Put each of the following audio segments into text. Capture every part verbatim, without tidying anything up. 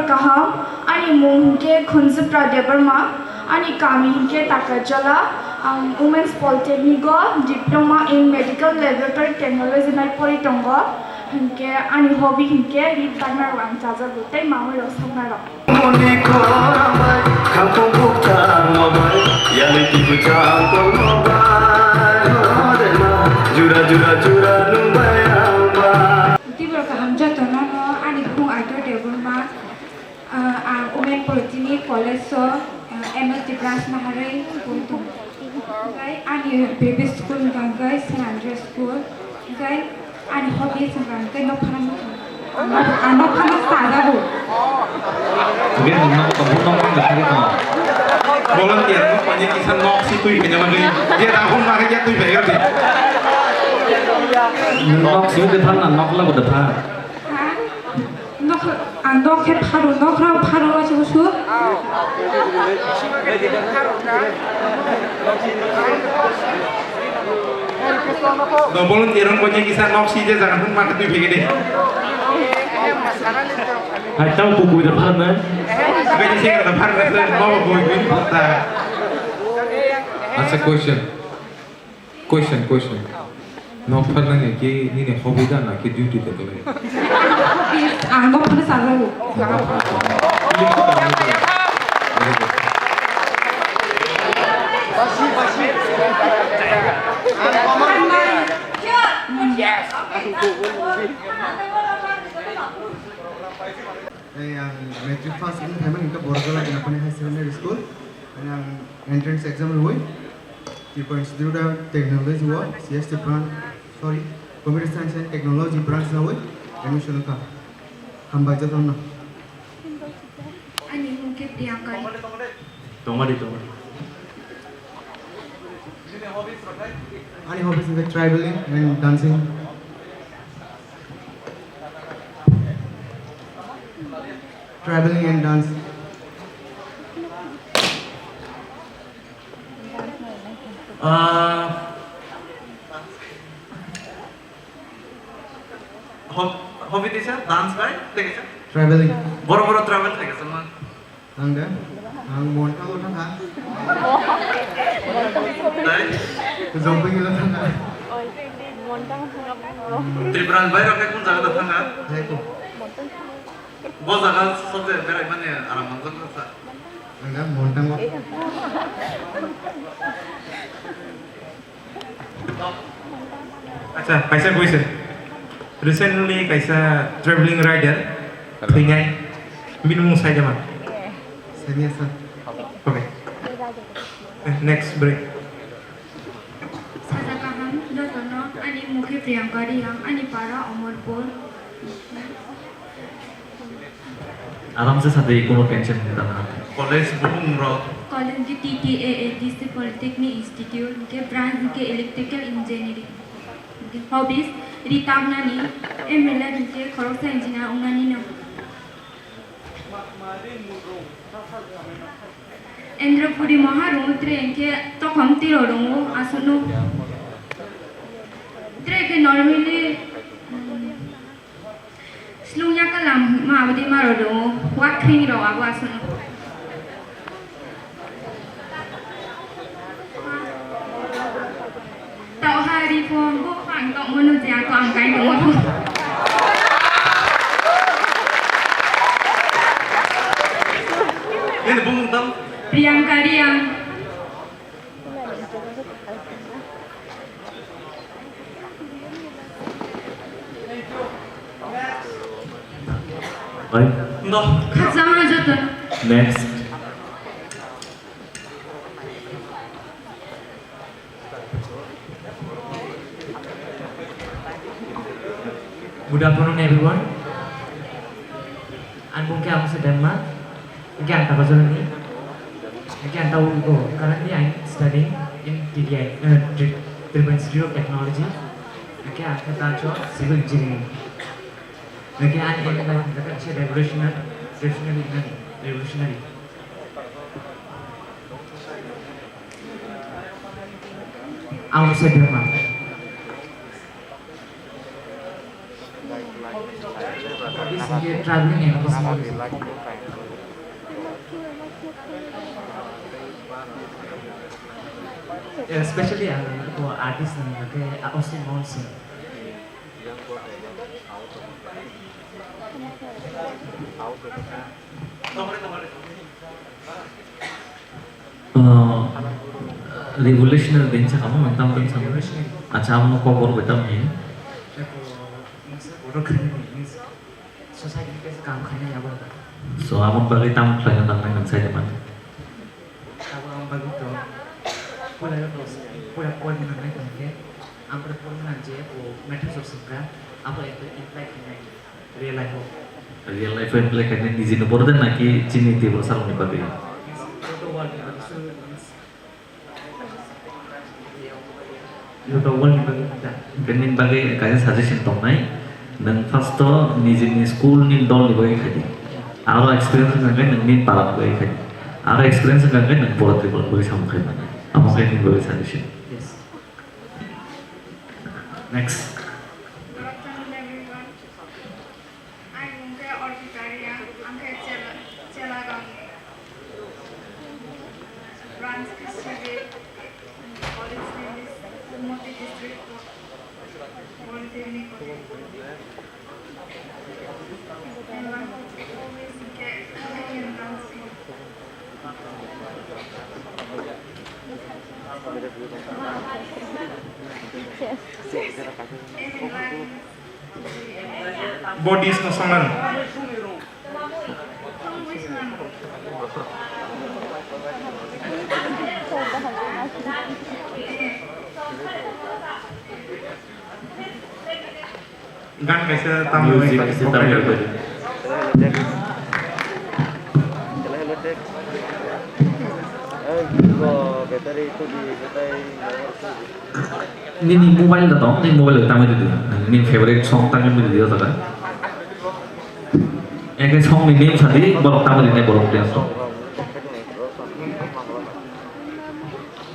Kaham, ani mung hinkhe Khunjipra Debbarma, ani kami hinkhe Takarjala, ang Women's Polytechnic o Diploma in Medical Laboratory Technology nai pori tongo, hinkhe ani hobby hinkhe rit bakna rok ang chajago tei mamui rok sakna rok. Moni khorang bai, khampung bukcha no bai, yali tibu changkol no bai, hore ma, jura jura jura nung bai ang bai. Tibra kaham jotono no ani bumung Aito Debbarma, ah, ang Women Polytechnic College o, ah, M S D branch naharwi pori tongo. Hwnkhe ani previous school hwnkha hwnkhe Saint Andrew School, hwnkhe ani hobbies hwnkha hwnkhe nok phano muchung. Ang nok, ang nok phano sajago. Hwnkhe nwng nok tongphuru nok phano sajago. Volunteer no paine kisa nok si twi kanya mani. Je da hon ma khe twi bai ga de. Nwng nok si de phan na nok la bo de phan. Ha? Nok, ang nok khe pharu, nok rok pharu wasu wasu. No, volunteer rok kisa nok si je jaga hwn ma twi phege de. Hai tau kukui da phan na. Kaya sih kata phan na, mau kukui phan ta. Acha, question. Question, question. Nok pharnani khe nini hobby da na khe duty da kwlai? Ang nok phano sajago. Yes. Tei ang matric pass wng phaimani hwnkhe Borjola Inapani High Secondary School. Ani ang entrance exam rwui Tripura Institute of Technology o C S T branch, sorry, Computer Science and Technology branch naui admission wngkha. Hambai jotono. Ani mung khe Priyanka. Tongmani, tongmani. Ani hobbies wngkha traveling and dancing. Traveling and dance. Ah, Hob-, hobby teisa dance bai, tei kaisa? Traveling. Boro boro travel tei kaisa ma? Ang de? Ang Montang o thangkha. Tai? Jumping hill o thangkha. Tripura ni bairok khe kun jaga da thangkha? Jaipur. Bo jaga sote berai mani aram mangjak kha sa. Ang de Montang o. Acha, kaisa question. Recently kaisa traveling rider thwinai, bini mung sai de ma? Sanya sir. Okay. Eh, next break. Saja kaham jotono, ani mung khe Priyanka Reang, ani para Omorpur. Aram se sade, kono tension ni tana. College bumung rok. College di T T A A D C Polytechnic Institute, hwnkhe branch hwnkhe Electrical Engineering. Hwnkhe hobbies, ri tamnani, M L A hwnkhe khoroksa engineer wngnani no. Endro puri moha rungo tre hwnkhe tokhom tiro rungo aswkno. Tre khe normally, mm, Slung ya kalam ma abadi maro do, wak khring ro abo aswk. Tau hari phone bo phang tong mano je ako ang kai tong. Ini bumung tam? Priyanka Riang. Oi. Ndo. Khajama joto. Next. Good afternoon, everyone. Ang bungkhe Amsa Debbarma. Hwnkhe ang Takarjalani. Hwnkhe ang tabuk bo currently I'm studying in T T I, uh, Tri-, Tripura Institute of Technology. Hwnkhe ang khe branch o civil engineering. Hwnkhe ani aim bai hwnkhe kaisa revolutionary, revolutionary, revolutionary. Ang Amsa Debbarma. Hobbies hwnkhe traveling and personal music. Especially ang artist ni hwnkhe Austin Monson. Uh, revolutionary din sakamo nang tamo din sakamo. Acha, amo kok bor betam ni. Society ni kaisa kam khainai abo. So, amo bagwi tamo khlaina nangnai nang sai man. Abo ang bagwi to pura, pura call ni nangnai tongkhe, ang pura call ni nang je o matters of singka, abo apply khainai. Real life o. Real life o apply khainai nijini borok de naki chini tei borok saloni bagwi? Joto world ni bagwi, so, means, joto world ni bagwi da. Bini bagwi kaisa suggestion tongnai. Nwng first o nijini school ni dol ni bagwi khai di. Aro experience wngkha khe nwng nini para ni bagwi khai di. Aro experience wngkha khe nwng borok tei borok ni bagwi samung khai mano. Amo khe nini bagwi suggestion. Yes. Next. Good afternoon, everyone. Ang mung khe Orpita Reang, ang khe Chela-, Chelagam branch ni civil college ni Kumoti district polytechnic college. Bodies no songnang. Gan kaisa tamo. Music kaisa tamo. Nini mobile da tong, nini mobile da tamo di. Nini favorite song tamo di o jaga. Eke song ni name sadi, borok tamo di nai borok dia song.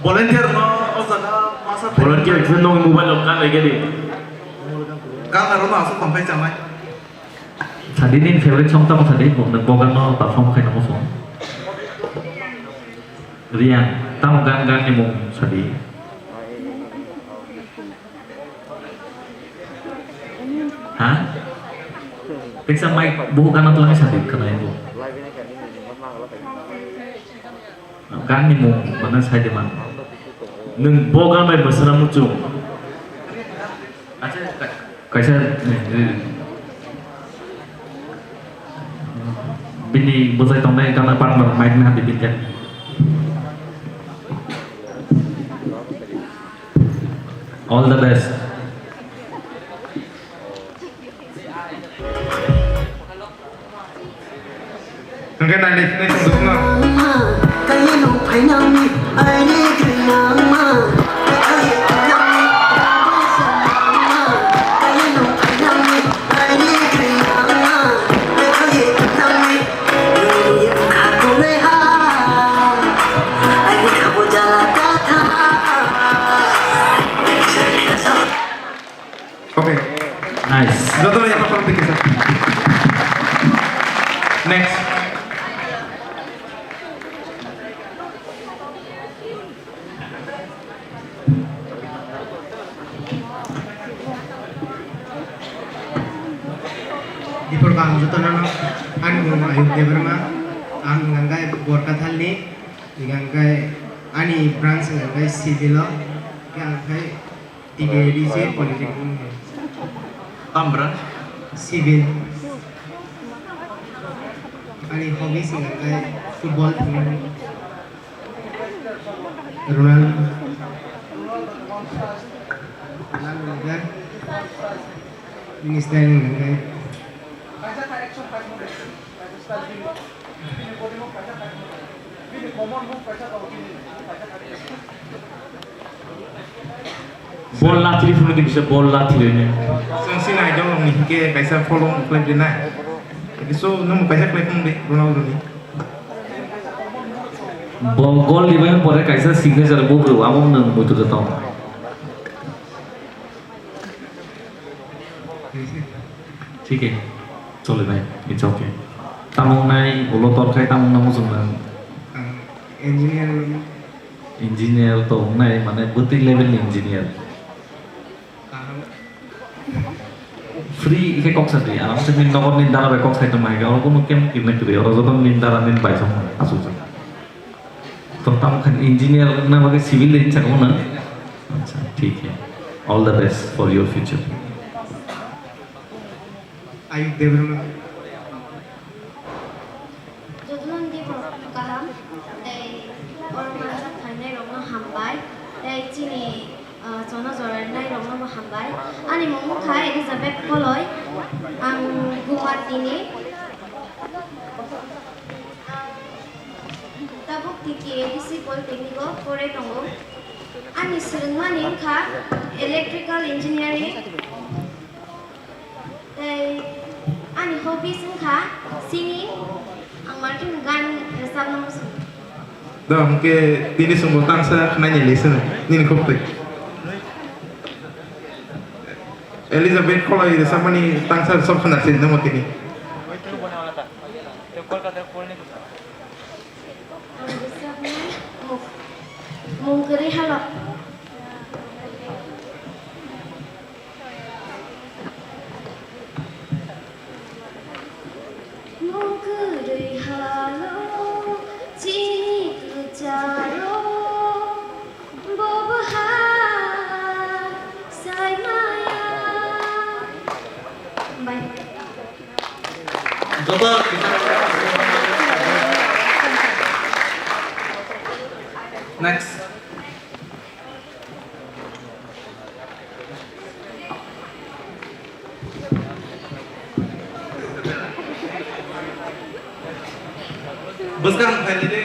Volunteer no o jaga masa volunteer khe nong mobile o kan lege di. Kan aro no asuk tongthai chanai. Sadi nini favorite song tamo sadi, bo, bo gan no perform khai namo song. Riang, tamo gan gan ni mung sadi. Ha? Teksa mic buhuk gana twlangwi sadi khwnai bo. Ganni mung mano saide man. Nwng bo gan bai bwswra muchung. Acha, ka-, kaisa, eh, eh. Bini bwsai tongnai gana partner mic na di bini. All the best. Hwnkhe nai nai tongthokno. Okay. Nice. Jotono yapha tong tiki sa. Next. Dipor kaham jotono no, ani mung Ayub Debbarma, ang hingkha khe Borkathalni, hingkha khe ani branch hingkha khe civil o, hingkha khe T K A D C Polytechnic. Tam branch? Civil. Ani hobbies hingkha khe football thwngmani. Ronaldo. Ronaldo hingkha khe bini style hingkha khe. Bol lathiri phunukdi kisa, bol lathiri ne. Chwng sini idol rokni hinkhe kaisa follow khlai di na. Kisu nwng kaisa khlai phunukdi Ronaldo ni. Bo gol dibai pore kaisa signature book rw, amo nwng muitu tong. Thik hai, chole bhai, it's okay. Tamo wngnai, ulo tor khai tamo wngna muchung nang. Ang engineer wngno. Engineer to wngnai, mane bwtwi level ni engineer. Kaham. Free khe kok sa di, aram se nini nogo nini dara bai kok sai tongma hai khe, oro kunu camp khe nai kwrwi, oro joto nini dara nini bai song asuk jang. To tamo khe engineer wngna bagwi civil line chakmo na? Acha, thik hai. All the best for your future. Ayuk Debbarma. Jotono ni borok kaham, tei oro manjak phainai rokno hambai, tei chini, ah, chono jora rinai rokno bo hambai. Ani mung wngkha Elizabeth Koloi, ang Guwahati ni. Ang tabuk T T A D C Polytechnic o porai tongo. Ani swrwngmani wngkha Electrical Engineering. Tei ani hobbies wngkha singing, ang Martin gan rwchapna muchung. Da, hwnkhe tini chwngbo tangsa khnani lei sino, nini khoptwi. Elizabeth Koloi rwchapmani tangsa rwchap khna se nangma tini. Ang rwchapnai mung, mung kwrwi halok. Mung kwrwi halo chini kwcharo, bo bwha sai maya. Bai. Joto. Next. Bwskang phaidi de.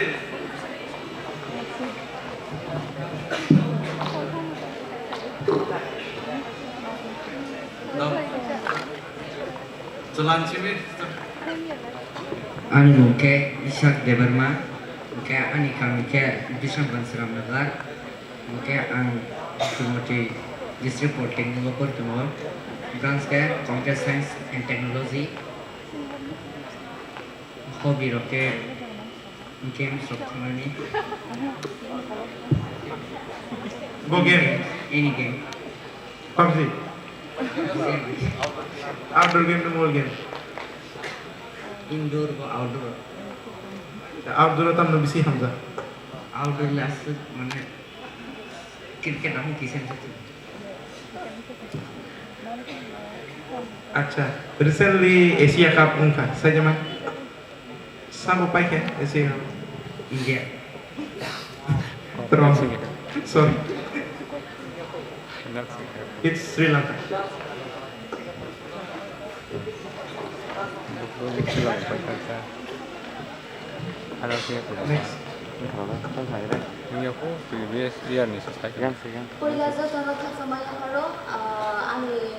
No. Chwlang simi. Ani mung khe Isak Debbarma, hwnkhe ani kami khe Bisramganj Ramnagar. Hwnkhe ang Srimoti District Polytechnic o pori tongo, branch khe Computer Science and Technology. Hobby rok khe games rok thumnani. Bo game? Any game. PUBG? Outdoor game na mobile game? Indoor bo outdoor. Outdoor o tamno bisi hamjak? Outdoor le aswk mane Cricket amo kisa wngkha chwng. Acha, recently Asia Cup wngkha, saijama? Sabo paikha Asia Cup? India. Wrong. Sorry. It's Sri Lanka. Next. Wngya kho previous year ni se sai. Puila jotono khakchangma yapharo, ah, ani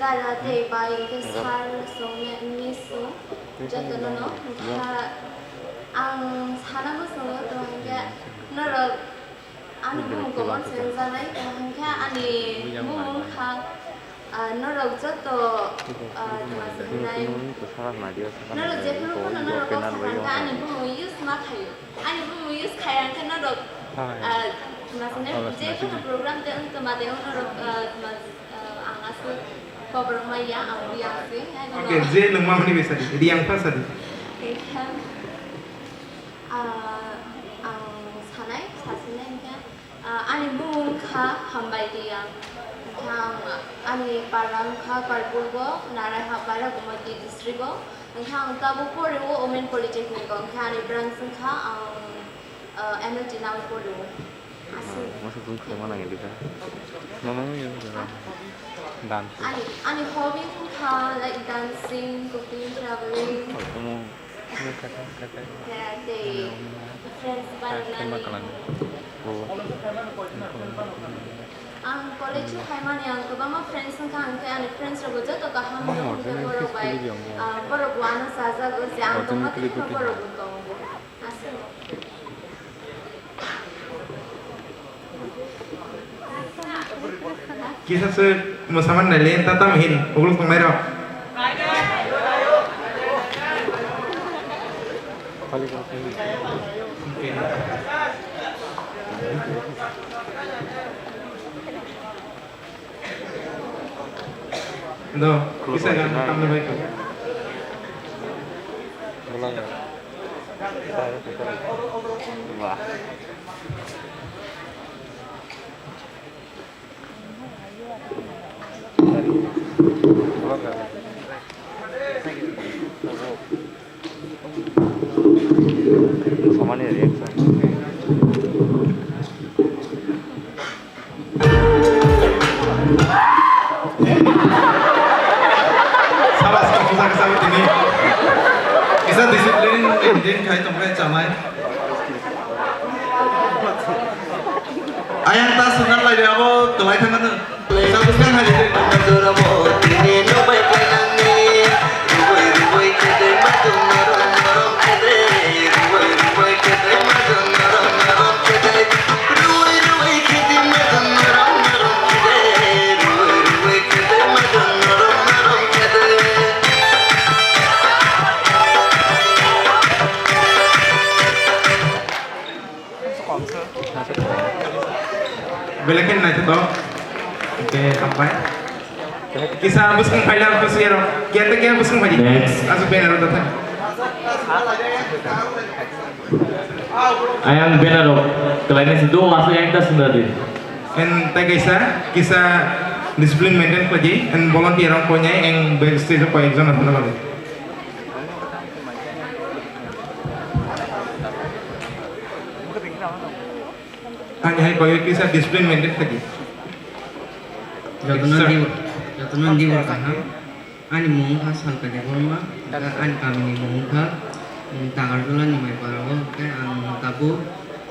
dada tei bai tei sir song miss song jotono no. Ang sana bwskango tongo hwnkhe norok Ani bumung comment sengjaknai, kaham khe ani bumung wngkha, ah, norok joto, ah, tma sanai. Norok jephuru phano norok kok sakha hwnkhe ani bumung use ma khaio. Ani bumung use khaiya hwnkhe norok, ah, tma sanai, jephuru program tei wng tma tei wng norok, ah, tma, ah, ang aswk kokrok maya, ang Riang se, hai bono. Okay, je nwng mamani bai sadi, Riang pha sadi. Thank you. Ah, ang sanai, sasinai hwnkhe, ah, ani bumung wngkha Hambai Riang. Hwnkhe ang, ani para wngkha Karpurbo, Narai Hapara, Gumati district o. Hwnkhe ang tabuk pori o Women Polytechnic o, hwnkhe ani branch wngkha ang, ah, M L T nang pori o. Aswk. Masa tong khe mana ngi dikha. Mama ngi dikha. Dan. Ani, ani hobby wngkha like dancing, cooking, traveling. Omo. Khe tei friends banana ni. Ang college o phaimani ang kwbangma friends wngkha, hwnkhe ani friends rokbo joto kaham wngkha, hwnkhe borok bai, ah, borok bo ano chajago je ang tongma tei borok bo tongo. Aswk. Kisa se mwsaman nai le ta tam hin uklok tongnai rok. Do, kisa gan tamne bai ko. Wah. Samani reaction. Sabas, kisa kisa tini. Kisa discipline maintain khai tongkhe chanai. Ayang ta sungan lai abo kelai thangano. Sa buskang hai de. Belai khe naithotok. Hwnkhe hambai. Kisa bwskang phaila bwswi aro. Kiyata kiya bwskang phaidi. Next. Aswk banner o datha. Ayang banner o kwlaina si do aswk ayang ta sundra di. And tei kaisa kisa discipline maintain khlaidi and volunteer rok koinai and backstage o koi ek jon aswk na bagwi. Ani hai koi kisa discipline maintain khlaidi. Jotono Sir. Di, jotono di wngkha ha. Ani mung wngkha Salka Debbarma, hwnkhe ani kamini mung wngkha, um, Takarjula ni Maipara o, hwnkhe ang tabuk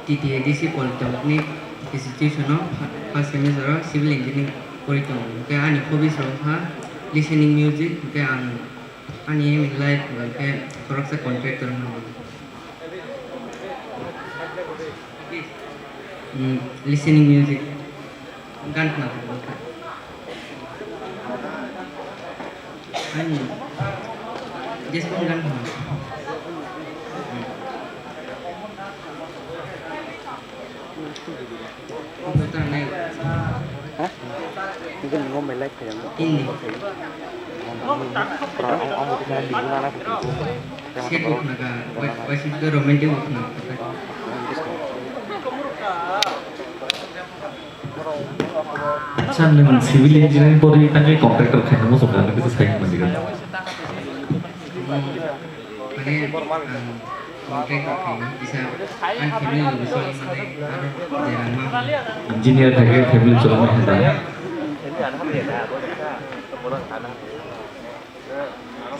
T T A D C Polytechnic Institution o fa-, first semester o civil engineering pori tongo. Hwnkhe ani hobbies rok wngkha listening music, hwnkhe ang ani aim in life hwnkhe khoroksa contractor wngna muchungo. Mm, listening music. Gan khna. Ani. Just gan khna. Ha? Ini ngomel live kayak ini. Saya bukan agak, wajib ke romantic bukan. Acha, nwng civil engineering pori tangwi contractor khaina muchung kha, nwng kisa sai manjigwi. Mane, ang contractor khaina kisa, ang family logo solo mane, aro jera ma. Engineer thangwi family cholo ma hada.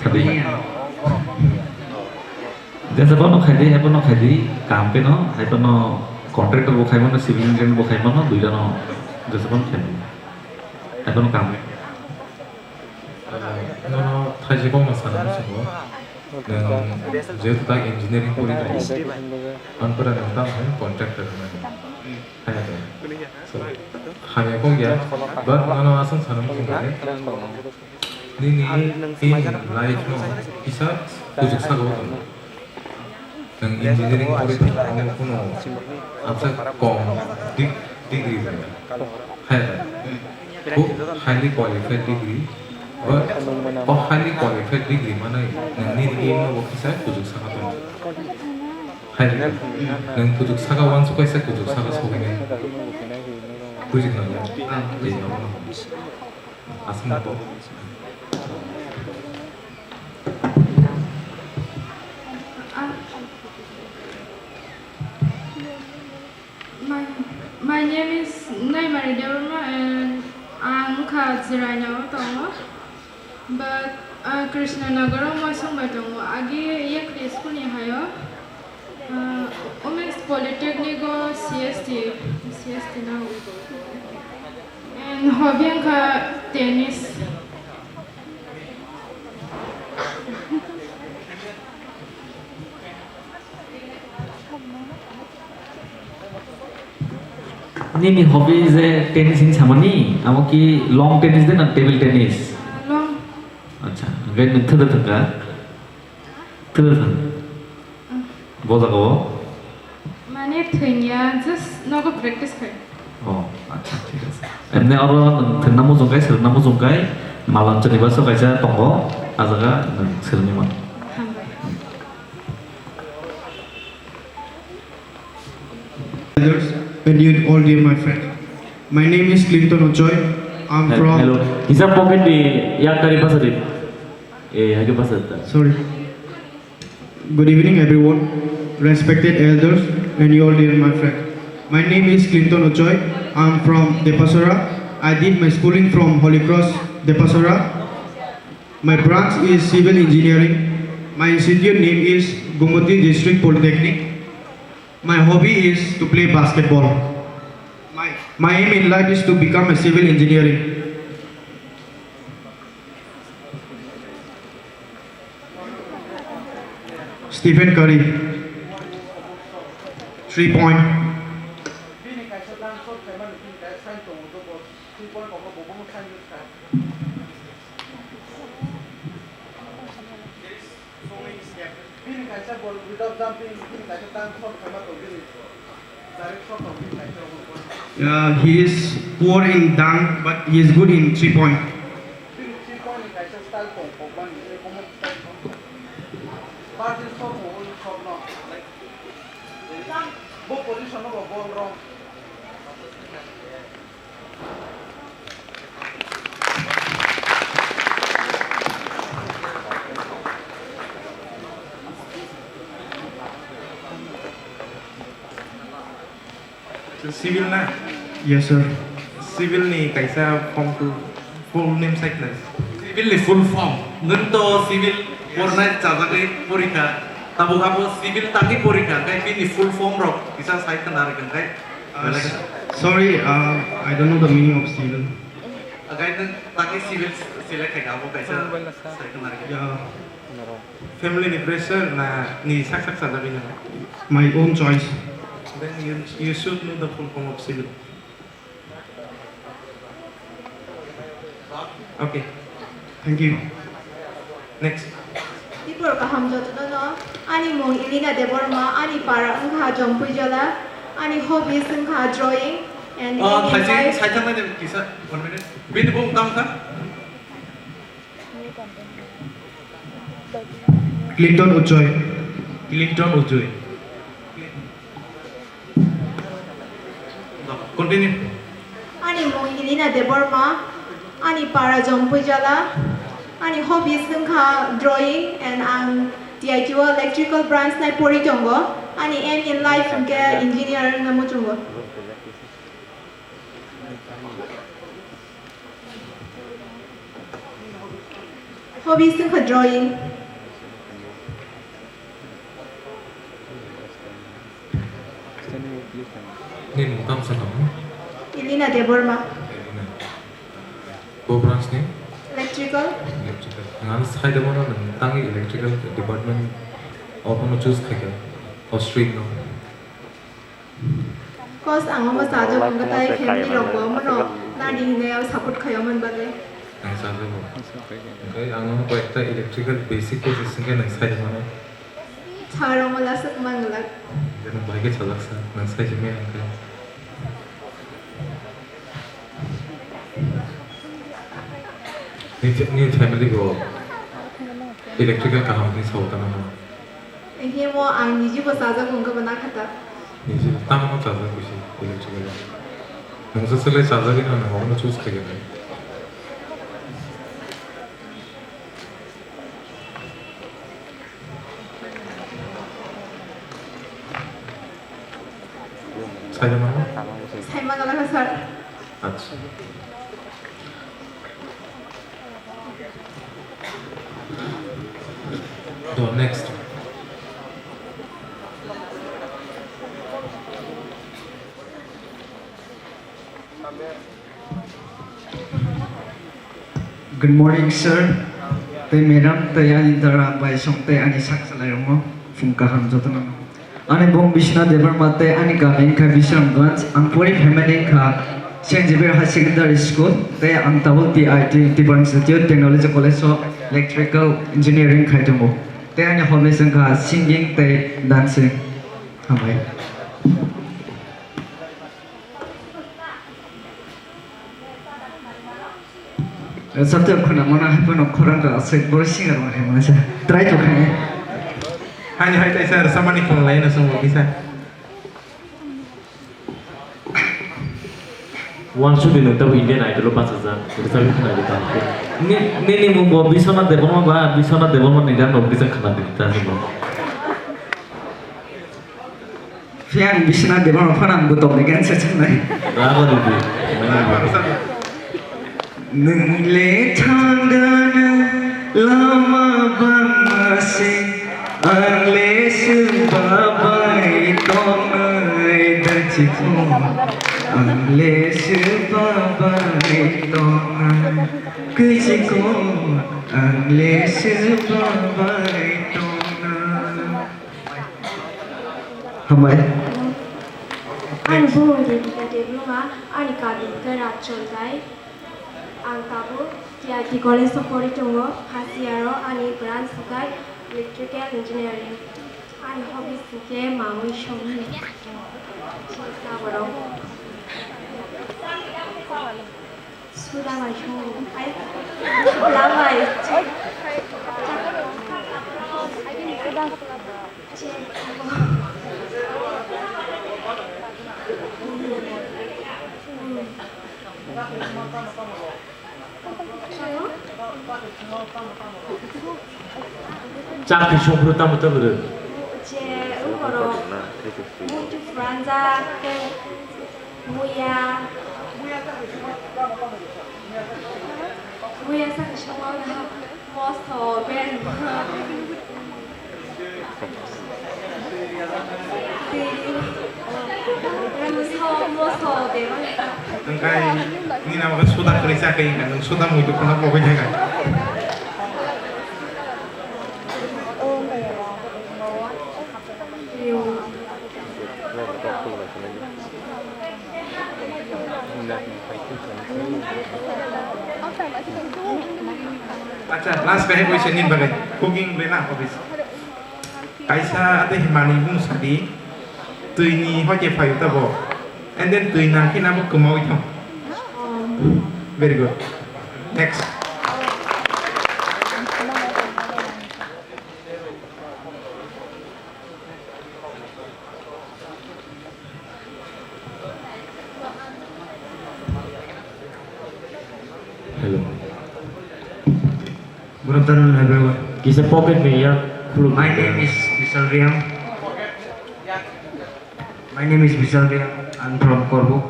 Sadi. Jesa bono khaidi, hai bono khaidi, kam keno, hai bono contractor bo khai mano, civil engineer bo khai mano, duita no jesa bono khaidi. Hai bono kam. Nono thaiji kokno sana muchungo. Nwng jehetu tak engineering pori tongo. Ang pura nwng tamo hai contractor hinwi. Hai ado. So, hamya kok ya. But nono aswk sana muchungo je. Nini, nini life no kisa kujuk saka o tongo. Nwng engineering pori thangma phano absa kom dig-, degree bai. Hai bai. Bo highly qualified degree. But o highly qualified degree manwi nwng nini aim no bo kisa kujuk saka tongo. Hai bai. Nwng kujuk saka uansuk kaisa kujuk saka sogwi nai. Buji khna ya? Tei nono. Aswk no. Ah. My, my name is Naimari Debbarma and ang wngkha Chwraino tongo. But, ah, Krishnanagar o uansuk bai tongo. Agi Yakri school ni hai o. Ah, Women's Polytechnic o C S T, C S T na. And hobby wngkha tennis. Nini hobby je tennis hinwi samani, amo ki long tennis de na table tennis? Long. Acha, hwnkhe nwng thwda thangkha? Thwda thang. Bo jaga o? Mane thwngya, just nogo practice khai. Oh, acha, thik ase. Emne oro nwng thwngna muchung kai, swrwngna muchung kai, malam chwrwi baso kaisa tongo, ah jaga nwng swrwngwi mano. Hambai. Elders, and you all dear my friend. My name is Clinton Ochoi. I'm He-, from hello. Kisa pocket di yak kari pasari. Eh, hake pasari ta. Sorry. Good evening, everyone. Respected elders, and you all dear my friend. My name is Clinton Ochoi. I'm from Depasora. I did my schooling from Holy Cross, Depasora. My branch is civil engineering. My institute name is Gomati District Polytechnic. My hobby is to play basketball. My, my aim in life is to become a civil engineering. Stephen Curry, three point. Bini kaisa ball without jumping, bini kaisa dunk shot khaima tong bini. Direct shot tong bini kaisa. Yeah, he is poor in dunk, but he is good in three point. Bini three point ni kaisa style tong, Pogba ni, eh, common style tong. But this shot no, only shot no. Like, bo position no, ball wrong. Civil na? Yes, sir. Civil ni kaisa form tu full name site na. Civil ni full form. Nwng to civil pornai chajagwi porikha. Tabuk abo civil tangwi porikha. Kai bini full form rok kisa site na rikha kai. Uh, s-, sorry, uh, I don't know the meaning of civil. Agai nwng tangwi civil select khai abo kaisa site na rikha. Yeah. Family ni pressure na ni sak sak chajagwi nang? My own choice. Then you, you should know the full form of civil. Okay. Thank you. Next. Tipor kaham jotono no, ani mung Elina Debbarma, ani para wngkha Jompuijala, ani hobbies wngkha drawing and Oh, aiming thaising, life. Saithang nai kisa, one minute. Bini bung tang kha? Clinton Uchoi. Clinton Uchoi. Continue. Ani mung Elina Debbarma, ani para Jompuijala, ani hobbies wngkha drawing and ang T I T o electrical branch nai pori tongo. Ani aim in life hwnkhe engineer wngna muchungo. Hobbies wngkha drawing. Nini mung tamo sakha mo? Elina Debbarma. Elina. Ko branch ni? Electrical. Electrical. Ang ano sai de mano nang tangwi electrical department abono choose khaikha. O stream no. Cause ang omo sajak wngkha tai family rok bo omono nadi hinwi ang support khai omo bagwi. Ang sajak bo. Hwnkhe ang omo koi ekta electrical basic course wngkhe nang sai mano. Sir omo lasuk manglak. Jeno bai khe sajak sa nang sai se maya hwnkhe. Ni, ni family bo electrical kaham ni sao tano. Hiya mo ang niji bo chajak wngkha bo nakhata. Niji tamo chajak bisi electrical. Nungsa sele chajak ino nang obono choose khaikha. Sai mano? Sai mano lakha sir. Acha. To, next. Good morning, sir. Tei madam, tei ani dara bai song tei ani sak salai rongo. Phung kaham jotono. Ani bung Bishna Debbarma tei ani kami wngkha Bisramganj. Ang pori phaimani wngkha Saint Xavier High Secondary School tei ang tabuk T I T, Tripura Institute Technology College o Electrical Engineering khai tongo. Tei ani hobbies wngkha singing tei dancing. Hambai. Sabjak khuna mana hai phano khorang ka aswk bo singer ma hai masa. Try to khai. Hani hai tai sir samani khong lai na song bo kisa. Wansudi nwng tabuk Indian Idol o bachajak, rwchapwi khwnadi tamo khe. Ni-, nini mung bo Biswanath Debbarma ba, Biswanath Debbarma ni gan rok rwchap khwnadi ta se bo. Phiya ang Biswanath Debbarma phano ang bo tongni gan se changnai. Rago didi. Nwng le thangdana lama bangma se, ang le swba bai tongnai dachikon. Ang le swba bai tongnai kwchikon, ang le swba bai tongnai. Hambai. Ani bumung Devika Debbarma, ani kami hwnkhe Rajchandai. Ang tabuk T I T College o pori tongo, first year o. Ani branch hwnkhe Electrical Engineering. Ani hobbies hwnkhe mawi songni. Chini saborok. Suda bai songo. Ai, suda bai. Chakri songphuru tamo tamo rw? Je, ungkoro. Muitu furanjak, tei muya. Muya sakni songwk moso, berma. Hwnkhe nini amo khe suda kwrwi chakhe wngkha, nwng suda muitu phano pogwi thangkha. Acha, last kaham kaisa nini bagwi. Cooking le na hobbies. Kaisa ate himani mung sadi, twi ni hoite phaio tabo. And then twi nang khe nabo kwmawi thang. Very good. Next. Hello. Good afternoon, everyone. Kisa pocket me ya, khulum. My name is Vishal Riang. My name is Vishal Riang. I'm from Korbuk,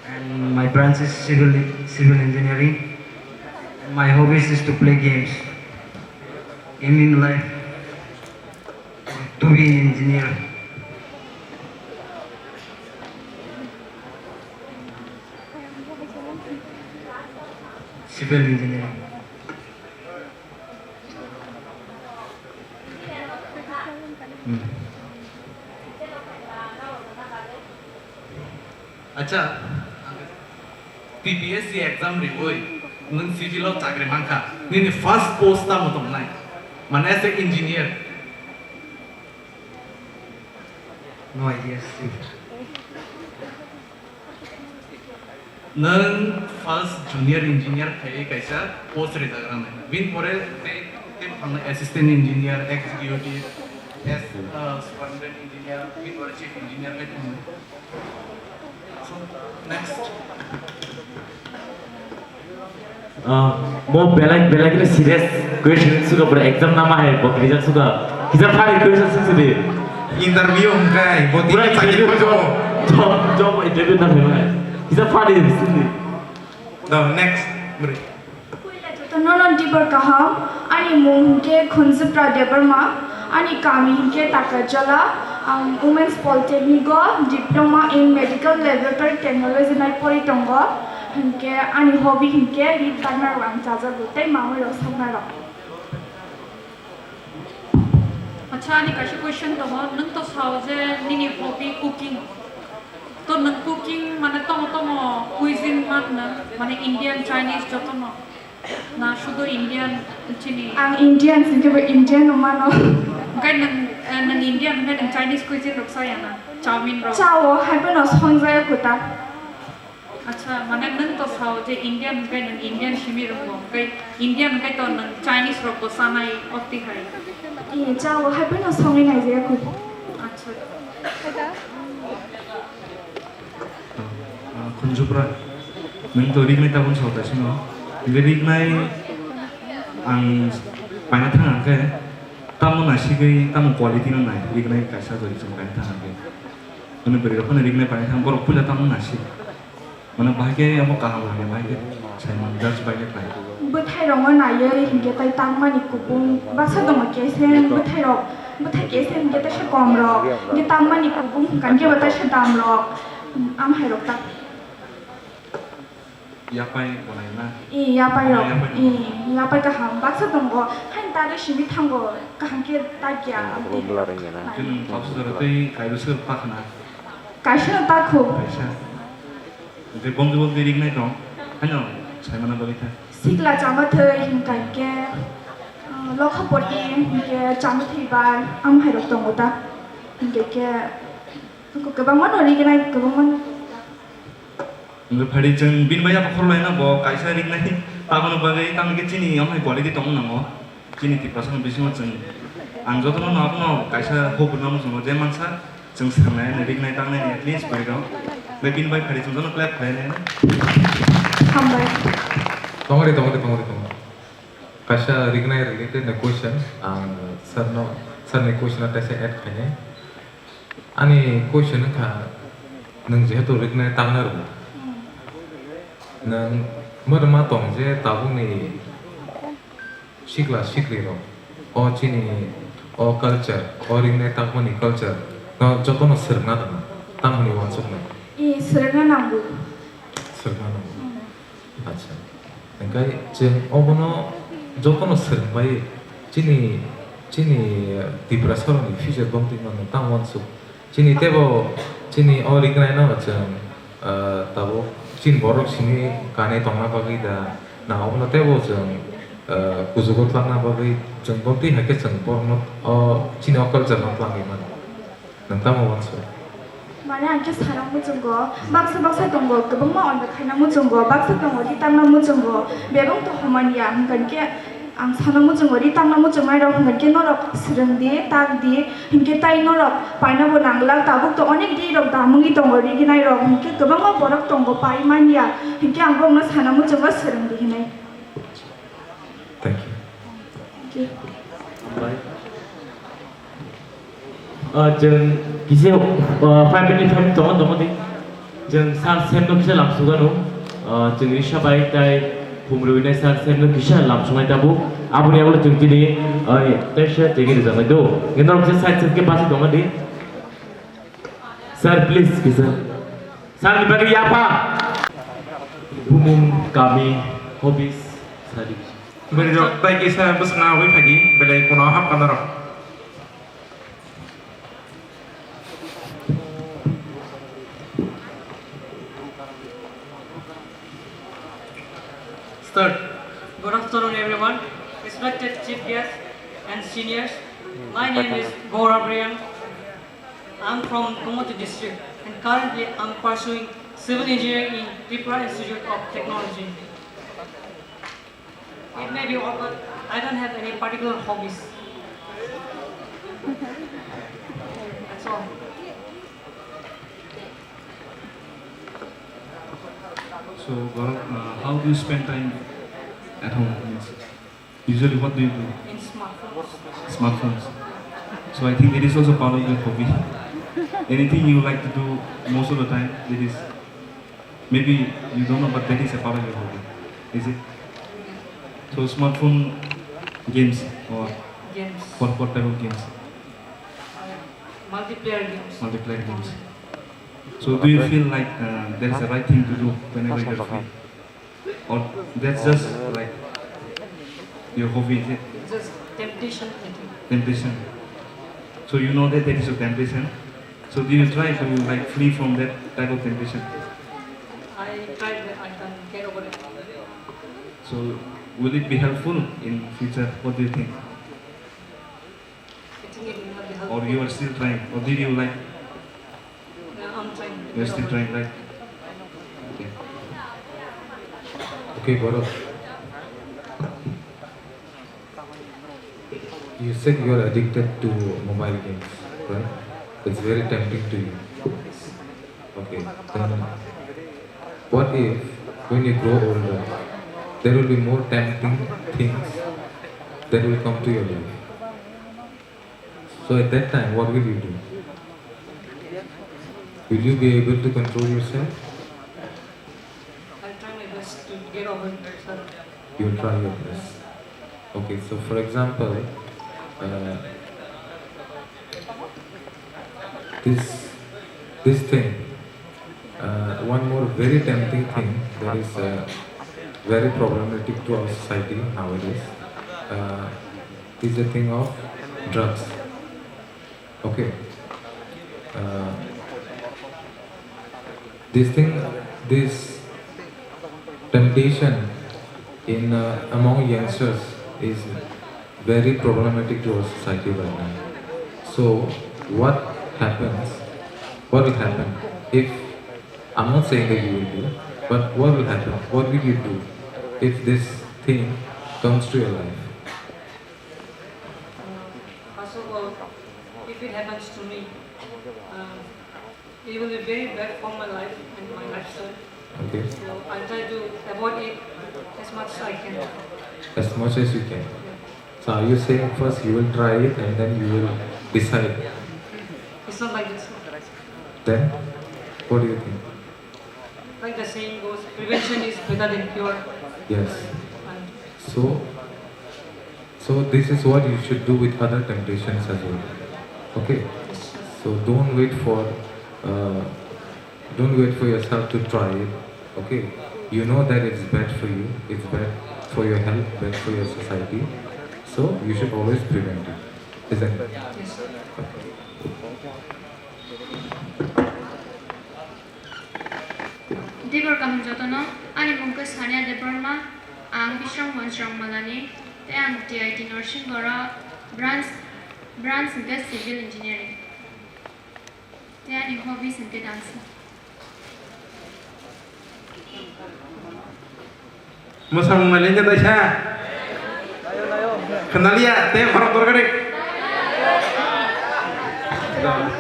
and my branch is civil, civil engineering. And my hobbies is to play games. Aim in life to be an engineer, civil engineering. Hmm. Acha, P P S C exam riwi nwng civil o chakri mankha, nini first post tamo tongnai? Mane as a engineer? No idea, Steve. Nwng first junior engineer khaiwi kaisa post rijak rwnai. Bini pore tei, tei bwkhakno assistant engineer, executive, as, uh, superintendent engineer, bini pore chief engineer khai tongo. Next. Ah, mo belai belai khe serious question suka pura exam nama hai bo kisa suka. Kisa funny question suk sidi. Interview hwnkhe bo pura tini interview sakhi job, job, job interview na hai. Kisa funny sidi. The next. Puila jotono no dibor kaham, ani mung hwnkhe Khunjipra Debbarma, ani kami hwnkhe Takarjala, ang Women's Polytechnic o Diploma in Medical Laboratory Technology nai pori tongo, hwnkhe ani hobby hwnkhe rit barna rok ang chajago tei mamui rok sakna rok. Acha, ani kaisa question tongo, nwng to sao je nini hobby cooking. To nwng cooking mane tomo tomo cuisine man nwng, mane Indian, Chinese jotono? Na sudu Indian chini. Ang Indian, singke bo Indian no mano. Hwnkhe nwng, eh, nwng Indian hwnkhe nwng Chinese cuisine rok chaya na? Chowmin rok. Chao, hai phano songjaya kuta. Acha, mane nwng to sao je Indian hwnkhe nwng Indian simi rwgo, hwnkhe Indian hwnkhe to nwng Chinese rok bo chanai opti hai. I, chao, hai phano songwi naijaya kuta. Acha. Ah, Khunjupra, nwng to rignai tabuk sao taisino. Hwnkhe rignai ang paina thang hwnkhe tamo naisigwi tamo quality no nai, rignai kaisa jori chwng paina thang hwnkhe. Hwnwi bwrwi rok phano rignai paina thang, borok puila tamo naisik. Mane bahai khe omo kaham hwnkhe bahai khe. Simon Judge bai khe khlai. Bwthairokno naiwi hinkhe tai tangmani kubung baksa tongo, kesen bwthairok, bwthai kesen hinkhe teisa komrok, hinkhe tangmani kubung hwnkha hinkhe bo teisa damrok, amhairok ta. Yapai bo nai na? I, yapairok, ah, yapai. I, yapai kaham baksa tongo, hain tari simi thango, kaham khe takya. Abo amtwi. Bwla rwngya na? Nai. Chwng topsa jora tei kairwsa ta khna. Kaisa ta khu. Kaisa. Hwnkhe bongni bongni rignai tong, haino saimano bagwi kha. Sikla chama thwi hwnkha hinkhe, uh, lokha poti hinkhe chama thwi bar, amhairok tongo ta. Hinkhe khe, kwbangma no rignai, kwbangma no. Hwnkhe phadi chwng bini bai yapha khorlaino bo kaisa rignai, taboni bagwi tamo khe chini amhai quality tongma nango. Chini Tiprasani bisingo chwng, ang jotono no abono kaisa huk rwna muchungo, je mansa chwng swngnai, rignai, tangnai, at least bwrwi rok. Bai bini bai phari chwng jono clap khlai nai. Hambai. Tongori, tongori, tongori, tongori. Kaisa rignai related ni question, ang sir no, sir ni question no kaisa add khainai. Ani question wngkha, nwng jehetu rignai tangnai rwo, nwng mwrwma tong je tabukni sikla siklirok o chini o culture, o rignai tangmani culture no jotono swrwngna rwna, tamo hwnwi uansuknai? I, swrwngna nango. Swrwngna nango. Hmm. Acha. Hwnkhe chwng obono jotono swrwngbai chini, chini Tiprasarokni future bongtwi mano tamo uansuk. Chini teibo chini o rignai no chwng, ah, tabuk chini borok simi kanwi tongna bagwi da, na obono teibo chwng, ah, kuchugo tlangna bagwi chwng bo twi hai khe chwng borokno o chini o culture no tlangwi mano. Nwng tamo uansuk? Mane ang khe sana muchungo, baksa baksa tongo, kwbangma onno khaina muchungo, baksa tongo ri tangna muchungo, bebak to homani ya, hwnkha khe Ang sana muchungo, ri tangna muchungnairok hwnkha khe norok swrwng di, tak di, hinkhe tai norok painabo nanglak, tabuk to onek rirok damungwi tongo, riginairok, hinkhe kwbangma borok tongo, pai manya, hinkhe ang borokno sana muchungo swrwng di hinwi. Thank you. Thank you. Bye. Ah, chwng kisa, ah, five minute, five minute tongma tongma di. Chwng sir semno kisa lamsugano. Ah, chwng risa bai tai phumrwinai sir semno kisa lamsungnai tabuk. Aboni yagulo chwng chini, ah, teisa chegi rwjaknai do. Norok kisa side side khe basi tongma di. Sir, please, kisa. Sir ni bagwi yapha. Bumung, kami, hobbies, sadi. Bwrwi rok tai kisa bwskango abui phaidi, belai kono hapkha norok. Start. Good afternoon, everyone. Respected chief guests and seniors, my name is Gaurav Reang. I'm from Tongmoti district and currently I'm pursuing civil engineering in Tripura Institute of Technology. It may be odd, but I don't have any particular hobbies. That's all. So, Gaurav, uh, how do you spend time at home? Means, usually, what do you do? In smartphones. Smartphones. So, I think it is also part of your hobby. Anything you like to do most of the time, it is Maybe you don't know, but that is a part of your hobby, is it? So smartphone games or Games. What, what type of games? Uh, multiplayer games. Multiplayer games. So do you feel like, uh, that is the right thing to do whenever you're free? Or that's just like your hobby, is it? Just temptation, I think. Temptation. So you know that that is a temptation. So do you try to, like, flee from that type of temptation? I tried, but I can't get over it. So Will it be helpful in future? What do you think? I think it will not be helpful. Or you are still trying? Or did you like? Yeah, I'm trying. You're still trying, right? Okay. Okay, Gaurav. You said you are addicted to mobile games, right? It's very tempting to you. Okay, then what if when you grow older, there will be more tempting things that will come to your life? So at that time, what will you do? Will you be able to control yourself? I'll try my best to get over it, sir. You'll try your best. Okay, so for example, uh, this this thing, uh, one more very tempting thing that is, uh, very problematic to our society nowadays, uh, is the thing of drugs. Okay. Uh, this thing, this temptation in, uh, among youngsters is very problematic to our society right now. So, what happens? What will happen if, I'm not saying that you will do, but what will happen? What will you do if this thing comes to your life? Uh, first of all, if it happens to me, uh, it will be very bad for my life and my lifestyle. Okay. So I try to avoid it as much as I can. As much as you can. Yeah. So are you saying first you will try it and then you will decide? It's not like this. Then, what do you think? Like the saying goes, prevention is better than cure. Yes. And so, so this is what you should do with other temptations as well. Okay? Yes, sir. So don't wait for, uh, don't wait for yourself to try it. Okay? You know that it's bad for you, it's bad for your health, bad for your society. So you should always prevent it, isn't it? Yes, sir. Okay. Debor kaham jotono, ani mung khe Sania Debbarma, ang Bisramganj Rongmalani, tei ang T I T Nursing oro branch, branch hwnkhe Civil Engineering. Tei ani hobbies hwnkhe dance. Mwsamung nailai khe taisa. Khwnaliya, tei khorok dorkari.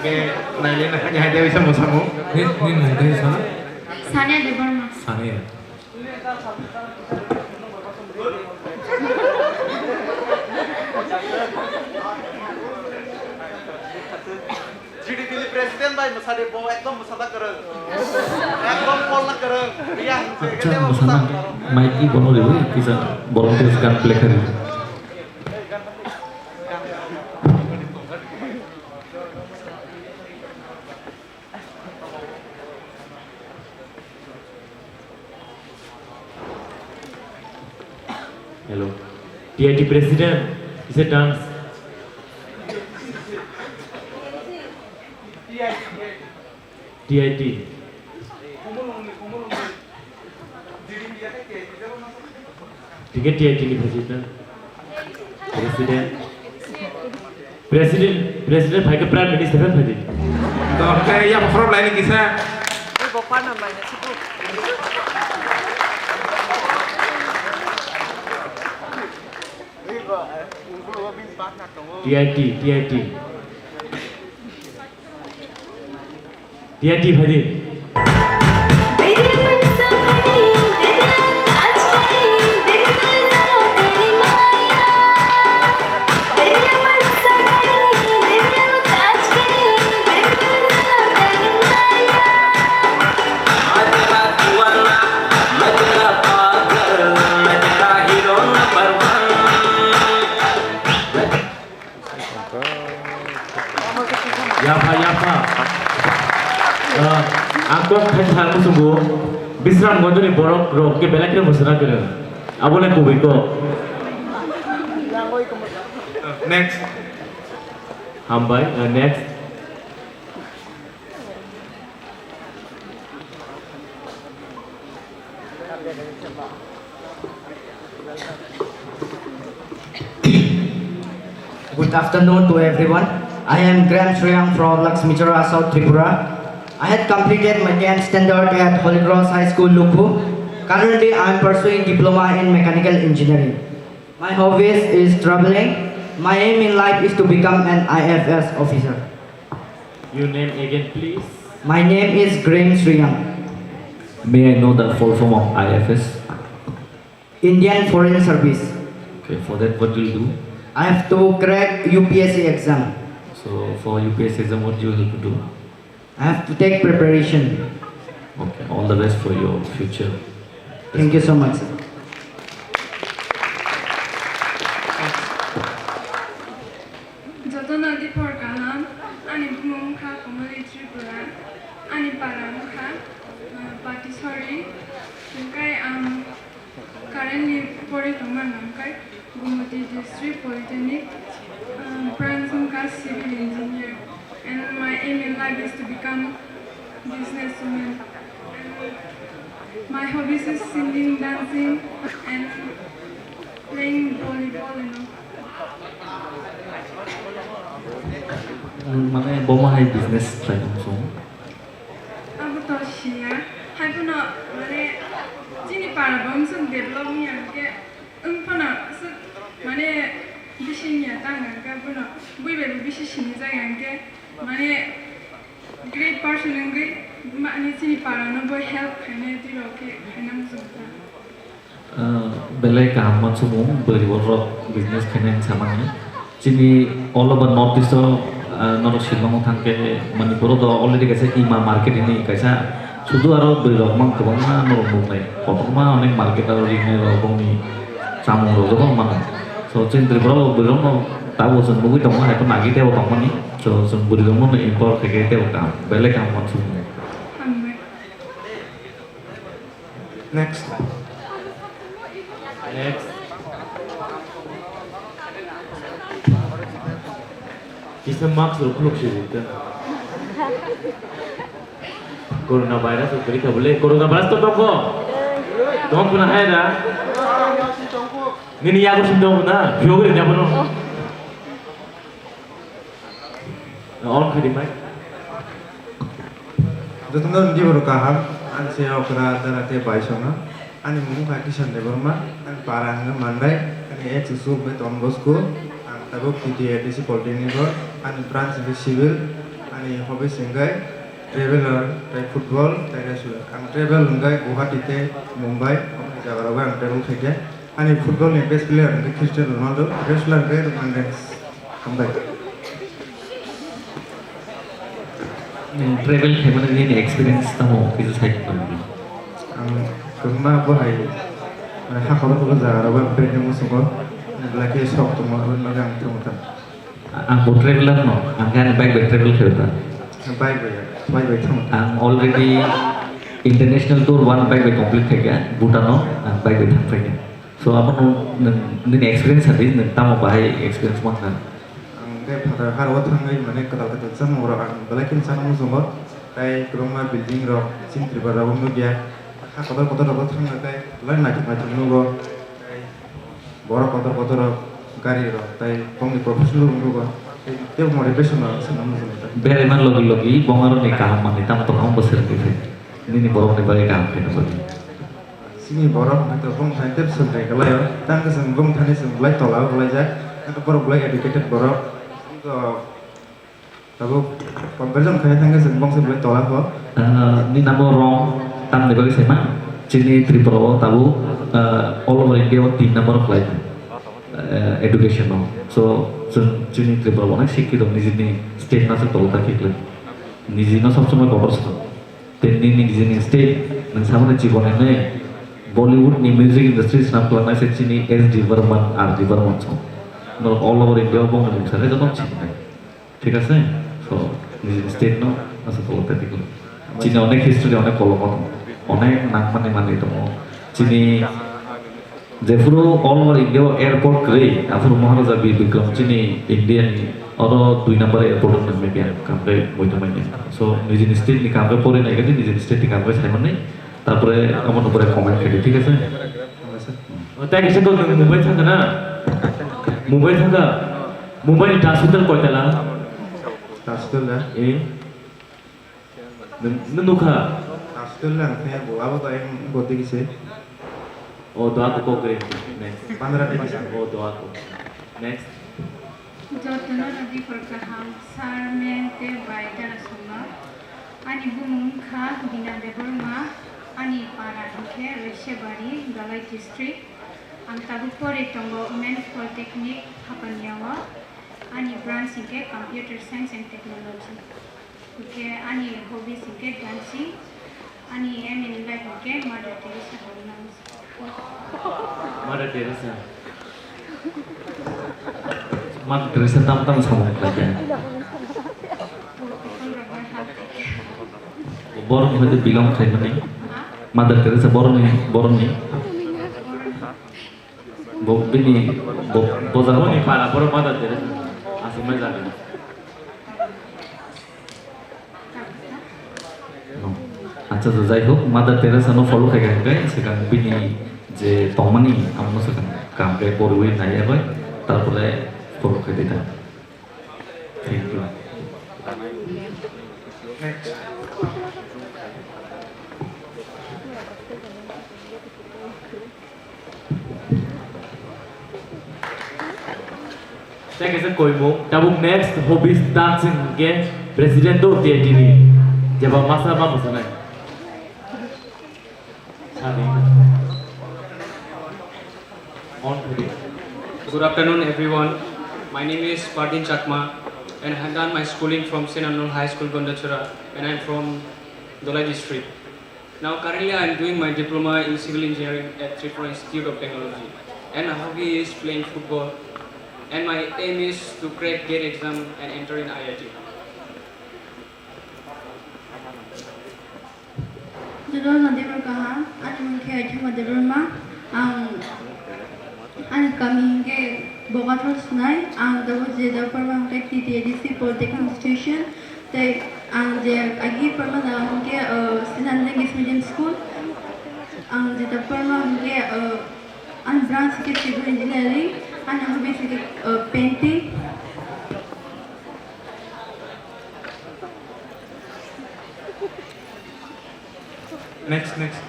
Khe nailai na kanya hai tei bisa mwsamung. Ni, ni mung tei sana? Sania Debbarma. Sania. G D P ni president bai mwsadi bo ekdom mwsada kwrwng. Ekdom polna kwrwng. Riya hwnse Acha, kete bo mwsana mwsang. Mic ki bono riwi, kisa volunteers gan play kari. Hello. T I T president is a dance. T I T. Ticket T I T ni president. President. President, president phaikhe prime minister phan phaidi. To khe ya khorok laini kisa. Ni bo partner laini sipu. T I T, T I T. T I T phaidi. Yapha, yapha. Ah, ang kok thani thango chwngbo. Bisramganj ni borok rok khe belai kheno mwsana kwrwng. Abo le kubui kok. Next. Hambai, ah, next. Good afternoon to everyone. I am Graham Shreyang from Lakshmichara, South Tripura. I had completed my tenth standard at Holy Cross High School, Lukhu. Currently, I am pursuing diploma in mechanical engineering. My hobbies is traveling. My aim in life is to become an I F S officer. Your name again, please. My name is Graham Shreyang. May I know the full form of I F S? Indian Foreign Service. Okay, for that, what do you do? I have to crack U P S C exam. So, for U P S C exam, what do you have to do? I have to take preparation. Okay, all the best for your future. Thank you so much, sir. Jotono diphor kaham, ani bumung wngkha Komoli Tripura, ani para wngkha, uh, Patisori, hwnkhe ang currently pori tongmani hwnkhe Gumoti District Polytechnic, uh, branch wngkha civil engineer, and my aim in life is to become businesswoman. And my hobbies is singing, dancing, and playing volleyball, you know. Mane, bo ma hai business khlai tong chwng? Abo to siya. Hai phano, mane, chini para bo wngsa develop wngya hwnkhe, wng phano, aswk, mane, bisi wngya ta hwnkhe, phano, bui bai bo bisi sini jak ya hwnkhe, mane, great person wngwi, mane, chini para no bo help khainai twi rok khe khaina muchung ta. Ah, belai kaham mansukmung, bwrwi borok business khainani samani. Chini all over North East o, ah, norok Shillong o thangkhe Manipur o do already kaisa Ima market hinwi kaisa sudu aro bwrwi rok mang kwbangma norok nuknai. Kotorma onek market aro ringnai rok bongni chamung rok jotono mano. So chini Tripura o bwrwi rok no tabuk chwng nugwi tongo, hai phano agi tebo tongmani. So chwng bwrwi rok no empower khaikhe tebo kaham, belai kaham mansukmung. Next. Next. Kisa mask rok khuluk si rikha. Corona virus rok kwrwi kha bole. Corona virus to tongo. Tong kuna hai da. Nini yago sim tong na. Phiyok ri na bono. On khaidi mai. Jotono ni boro kaham, ang se okra dara te bai sona. Ani mung kha Kishan Debbarma, ang para hwnkhe Mandai, ani ex school hwnkhe Don Bosco, ang tabuk T T A D C Polytechnic o, ani branch hwnkhe civil, ani hobbies hwnkhe traveler, tei football, tei wrestler. Ang travel hwnkhe Guwahati tei Mumbai, o jaga rogo ang travel khaikha. Ani football ni best player hwnkhe Cristiano Ronaldo, wrestler hwnkhe Roman Reigns. Hambai. Nwng travel khaimani nini experience tamo kisa sai tongdi. Ang kwbangma bo hai, mane, ha khoro khoro jaga rogo ang travel muchungo, belai khe sok tongo, aboni bagwi ang thangwi thango. Ang bo traveler no, ang khe ani bike bai travel khaio ta. Bike bai, bike bai thang. Ang already international tour one bike bai complete khaikha, Bhutan o ang bike bai thang phaikha. So, abono nwng, nini experience sadi, nwng tamo bahai experience mankha? Ang khe phatar haro thangwi mane kwtal kwtal chamung rok ang belai kheno chana muchungo, tei kwbangma building rok chini Tripura rogo nukya, ha kotor kotor rogo thangna tei belai naithok naithok nugo. Borok kotor kotor rok gari rok tei bongni professional rok nugo tei tei motivation rok se nang muchung tei. Beraima logi logi bong aroni kaham manwi tamo tong ang bo swrwngwi phai. Nini borokni bagwi kaham khaina bagwi. Chini borok hwnkhe bong thani tei swrwngwi kwlaio. Tang khe chwng bong thani chwng belai tola o kwlaijak. Hwnkhe borok belai educated borok. Tabuk competition khaina thangkhe chwng bongsi belai tola kho. Ah, ni namo wrong tamni bagwi saima. Chini Tripura o tabuk, ah, all over India o tin number khlai, ah, education o. So chwng chini Tripura o onek sikhi dong, nijini state no aswk tolo ta khiklai. Nijino sob somoi kotor sano. Tei nini nijini state nwng samani chikon hinwi Bollywood ni music industry swnam kwlangnaisa chini S D Barman, R D Barman song. Norok all over India o bongni mung sanai jotono sinai. Thik ase? So, nijini state no aswk kolok ta diklo. Chini onek history, onek kolokma tongo. Onek nangmani manwi tongo. Chini jephuru all over India o airport kwrwi, aphuru Maharaja Bir Bikram chini India ni oro dui number airport wngmani media kamkhe boito manya. So, nijini state ni kamkhe pori nai khe nijini state ni kamkhe sai mani, tarpore omono pore comment khe di, thik ase? O, tei kaisa kok nwng Mumbai thangkha na? Mumbai thangkha? Mumbai ni Taj Hotel koi tala? Taj Hotel na? Eh? Nwng, nwng nukha? Taj Hotel na, khe bo abo to ayang bo digi se. O, doa ko kok re. Next. Bandra digi se. O, doa ko. Next. Jotono rwdi por kaham, sir, ma'am tei bai darasongno. Ani bumung wngkha Bina Debbarma, ani para hwnkhe Rwishabari, Dhalai district. Ang tabuk porwi tongo Women's Polytechnic Hapaniao. Ani branch hwnkhe Computer Science and Technology. Hwnkhe ani hobbies hwnkhe dancing, ani aim in life hwnkhe Mother Teresa hwnwi. Mother Teresa. Mother Teresa tam tam samung khlai kha. Borok ni hoite belong khlaimani. Mother Teresa borok ni, borok ni. Bo bini bo bo jaga Boni para borok Mother Teresa aswk mai jaga. No. Acha, jai hok, Mother Teresa no follow khai khai swkang bini je tongmani amo swkang kam khe borwi nai bai, tarpore follow khai dai ta. Thank you. Next. Tei kaisa koimung, tabuk next hobbies dancing hwnkhe president o T I T ni. Jeba masa ma mwsanai. Sadi. On to the. Good afternoon, everyone. My name is Pardin Chakma, and I have done my schooling from Saint Arnold High School, Gondachara, and I'm from Dhalai district. Now, currently, I am doing my diploma in civil engineering at Tripura Institute of Technology. And my hobby is playing football. And my aim is to crack gate exam and enter in I I T. Jotono debor kaham, ani mung khe Aithama Debbarma, ang ani kami hwnkhe Bogathor Snai, ang tabuk je Debbarma hwnkhe T T A D C Polytechnic Institution, tei ang je agi porma jaga hwnkhe, uh, Sinan Language Medium School, ang je Debbarma hwnkhe, uh, ani branch hwnkhe civil engineering, ani hobby hwnkhe, uh, painting. Next, next.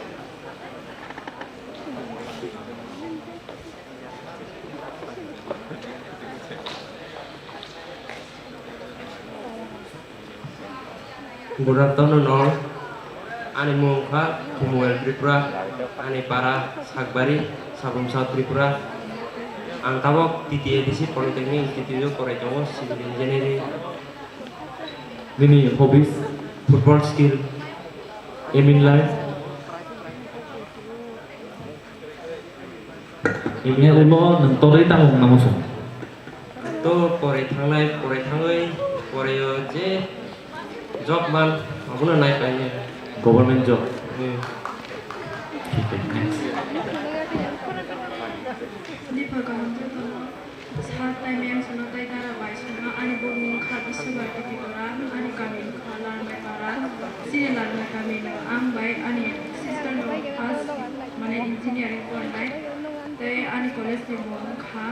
Good afternoon all. Ani mung wngkha Khumuel Tripura, ani para Sakbari, Sabrum South Tripura. Ang tabok T T A D C Polytechnic Institute o porai tongo, Civil Engineering. Nini hobbies? Football, skill, aim in life. Imi ulo nwng torwi tamo wngna muchung? To porai thangnai, porai thangwi, porai o je job man, abono nai painai. Government job. Hmm. Thik hai, next. Dipha kaham jotono. Sir tei ma'am sono tei dara bai sono ani bumung wngkha Biswabharati Tripura, ani kami wngkha Lalmaipara, chini Lalmai kami no ang bai ani sister no first mane engineering pornai, tei ani college ni mung wngkha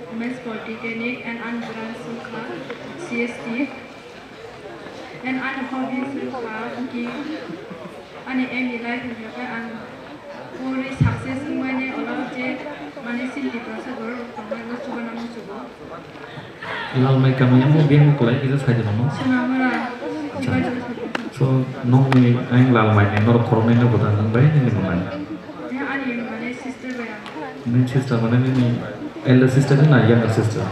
Women's Polytechnic and ani branch wngkha C S T. And ani hobbies wngkha cooking. Ani aim in life hwnkhe ang puri success wngmani ulo je mane chini Tiprasa borok rok tongmani no chubana muchugo. Lalmai kami amo biyang kwlai kisa sai de mano. Sonamura. Acha. So, nokni ang Lalmai ni norok khoroknwi no bwtang nang bai nini mwnai. Ya, ani mane sister bai ang. Nini sister mane nini elder sister na younger sister?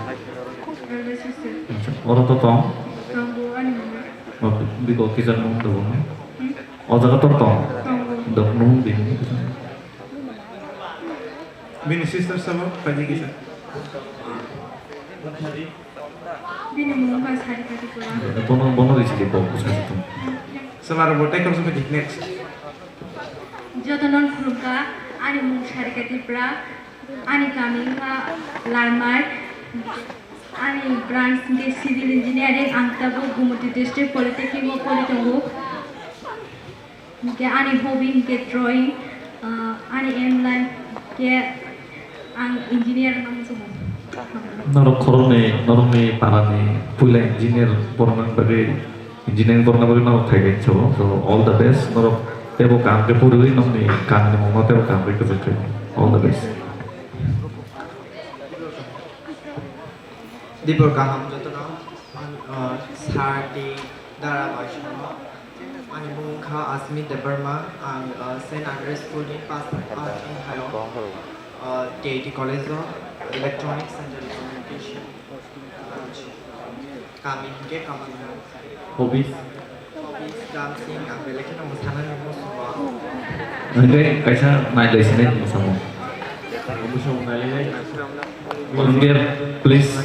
Elder sister. Acha, oro to tong? Tong bo ani mwnai. Oh, biko kisa nung do bang. Hmm? O jaga tor tong? Tong bo. Dok nung bini. Bini sister sabo, paji kisa. Bini mung wngkha Sarika Tripura. Bono, bono risi di bo, busa situ. Salar bo, take also next. Jotono khulumkha, ani mung Sarika Tripura, ani kami wngkha Lalmai, ani branch hwnkhe civil engineering, ang tabuk Gumoti District Polytechnic o pori tongo. Hwnkhe ani hobby hwnkhe drawing, ah, ani aim life khe Ang engineer wngna muchungo. Norok khoroknwi, norokni parani puila engineer borokni bagwi, engineering borokni bagwi norok thaibai hinwi sabo. So, all the best. Norok teibo kaham khe poriwi nokni kanmungno teibo kaham khe kwchang khlai. All the best. Dibor kaham jotono, uh, sir tei dara bai sono. Ani mung wngkha Asmi Debbarma, ang, uh, Saint Andrew School ni pass, pass wngkhaio, uh, T I T College o Electronics and Telecommunication. Kami hingke Kamalnagar. Hobbies? Hobbies, dancing, ang belai kheno mwsanani muchungo. Hingke kaisa nailai sinai mwsamung. Mwsamung nailai nai. Volunteer, please.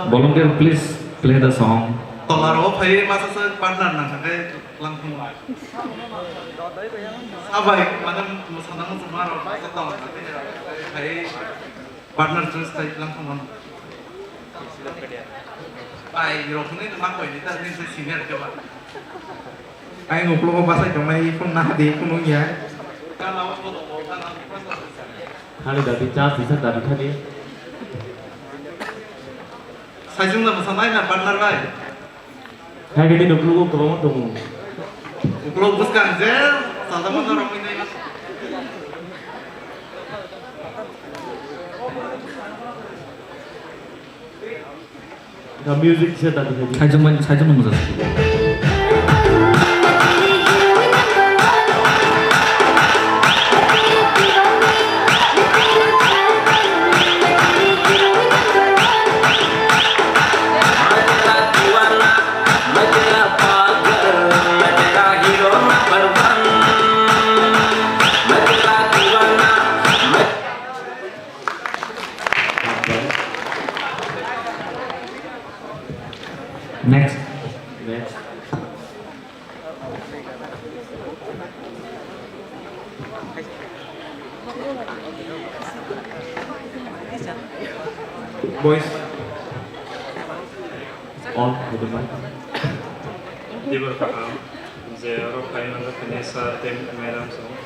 Volunteer, please play the song. Tola ro phai masa sa partner nang khe lang thung. Sabai mane mwsana muchungo aro masa tola phai. Partner choice khai lang thangmano. Pai rok ni ma koi ni ta ni se senior ke ba. Ai nguklo ko basai tongnai phone na di phone ya. Hali dadi chance disa dadi thani. Saijung na masa nai na partner bai. Hai gede nuklugo kwbangma tongo. Uklok bwskang je, salsa masa romwi nai. Music se tadi hai. Saijung man, saijung man mujak. Next. Next. Boys. On with the mic. Dibor kaham, je oro phai manjak khe sir tei madam song,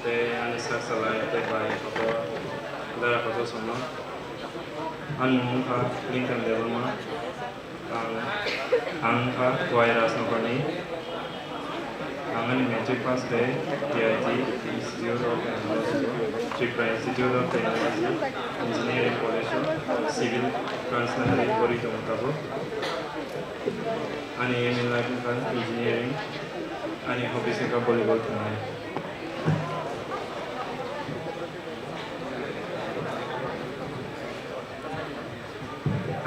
tei ani sak salai tei bai kotor dara kotor songno. Ani mung wngkha Lincoln Debbarma. Ang, ang wngkha Wai Rajnagarni. Ang ani matric pass khe T I T Institute of Technology, Tripura Institute of Technology, Engineering College o Civil Branch nahari pori tongo tabuk. Ani aim in life wngkha engineering, ani hobbies wngkha volleyball thwngnai.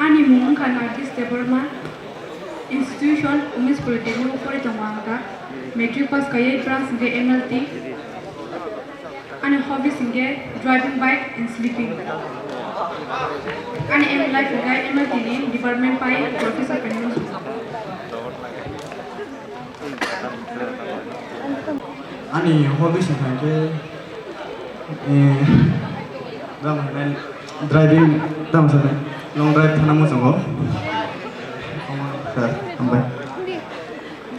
Ani mung wngkha Narjis Debbarma, institution Women's Polytechnic o pori tongo ang ta. Matric pass kaiwi branch hwnkhe M L T. Ani hobbies hwnkhe driving bike and sleeping. Ani aim in life hwnkhe M L T ni department pai professor kainwi. Ani hobbies hwnkhe, eh, driving, tamo sanai, long drive thana muchungo. Sir, hambai.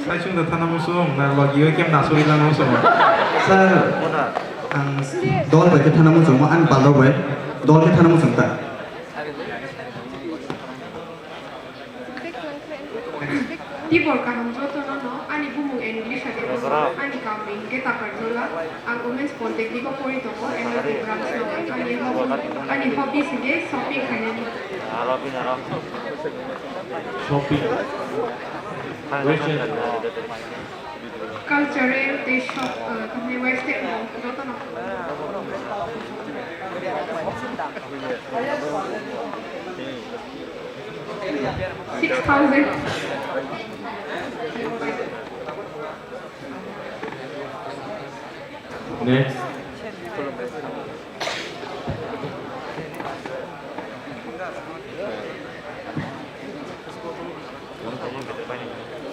Sai chwng da thana muchung, na logi o kem na suri lang muchung. Sir, ang dol bai khe thana muchungo, ang pal rok bai dol khe thana muchung ta. Tibor kaham jotono no, ani bumung English age, ani kami hingke Takarjola, ang Women's Polytechnic o pori tongo, M L T branch no, ani hobby, ani hobbies hingke shopping khainani. Shopping. Western. Cultural tei shop, uh, tamni website no joto no. Six thousand. Next.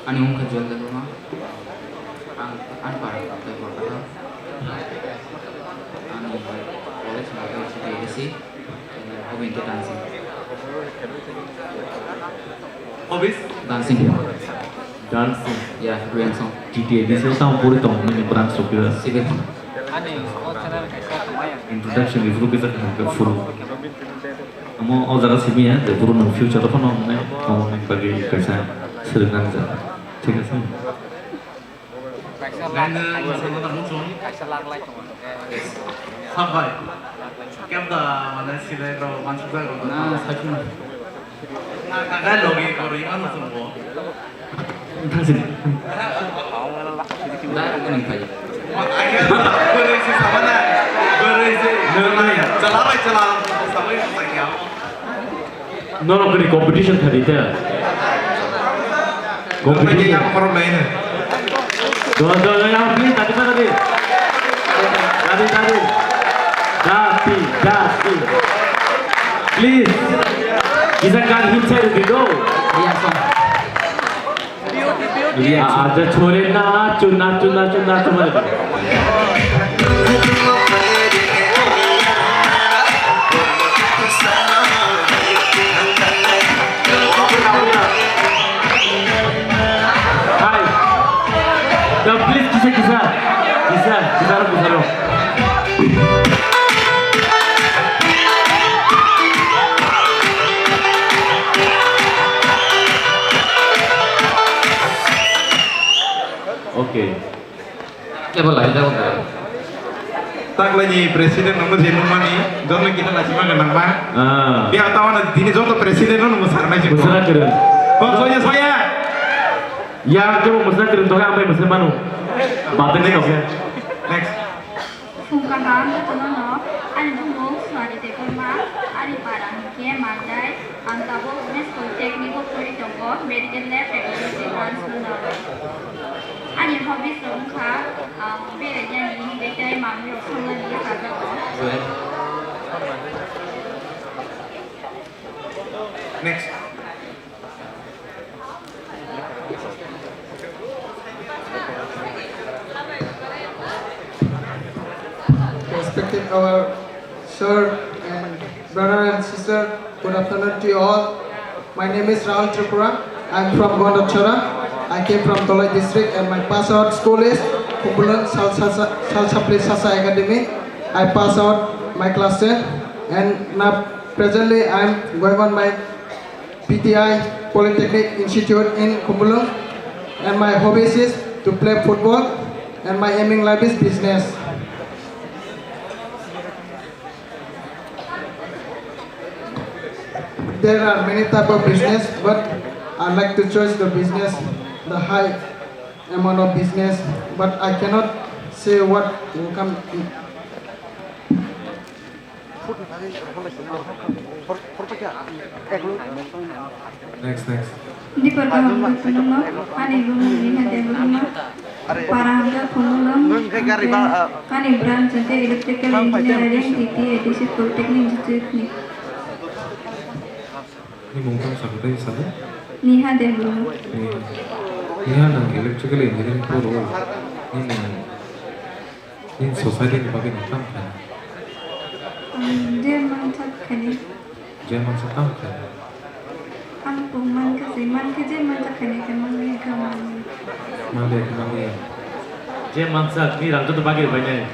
Ani mung kha Juan Debbarma. Ang, ang para tei Kolkata. Ani college hwnkhe C T A D C. Hobby hwnkhe dancing. Hobbies? Dancing. Dancing. Yeah, doing song. C T A D C o tamo pori tong, nini branch rok khe? Civil. Ani, Introduction ni phuru kisa khe phuru. Amo o jaga simi ya, je phuru nwng future o phano mane, amo ni bagwi kaisa swrwng nang jaga. Thik ase? Kaisa lak lai tongo. Sabai. Kebda mane silai rok mansukjak rok. Na, saikhe. Kakai logi korwi mano chwngbo. Thangsin. Da, opening khai. Bwrwi se sama na. Bwrwi se. Chala bai chala. Sabai sabai ya. Norok ni competition thani ta. Competition. Yang korom lain. Do, do, do, yang please, tadi mana tadi? Tadi, tadi. Dati, dati. Please. Bisa kan hit saya dulu. Iya, song. Iya, aja chore nacho, nacho, nacho, nacho mana tadi? Hai. Da, please, kisa, kisa. Kisa, kisa ro, kisa ro. Okay. Level lai, level lai. Taklai ni president no je nungmani, jono kita lachima ganang ma. Ah. Biya tawana dini joto president no musaknai je. Musakna kwrwng. Kok soya soya. Ya, kebo musakna kwrwng tokha, ambai musakmanu. Batene tokha. Next. Phung kaham jotono no, ani bumung Swari Debbarma, ani para hwnkhe Mandai, ang tabuk Women's Polytechnic o pori tongo, Medical Lab Technology Transfer no. Ani hobbies rok wngkha, ang berainani, tei tei manwi rok songnani bwsajak o. Next. Respected our sir and brother and sister, good afternoon to you all. My name is Rahul Tripura. I'm from Gondachara. I came from Dholai district and my pass out school is Khumulwng Sal Sasa- Salsapli Sasa Academy. I pass out my class ten and now presently I'm going on my P T I Polytechnic Institute in Khumulwng, and my hobbies is to play football, and my aiming life is business. There are many type of business, but I like to choose the business, the high amount of business, but I cannot say what will come in. Next, next. Dipor kaham rok phunukno, ani bumung Neha Debbarma, para hwnkhe Khumulwng, ani branch hwnkhe Electrical Engineering, T T A D C Polytechnic Institute ni. Ni mung tang sakha tei sabo? Neha Debbarma. Neha. Neha, nang Electrical Engineering poro. Ni mung Nini society ni bagwi nang tamo kha? Ang je mansak khani. Je mansak tamo kha? Ang pung mankha je, mankha je mansak khani, je manwi kha manwi. Manwi kha manwi. Je mansak ni rang joto bagwi rwbainai.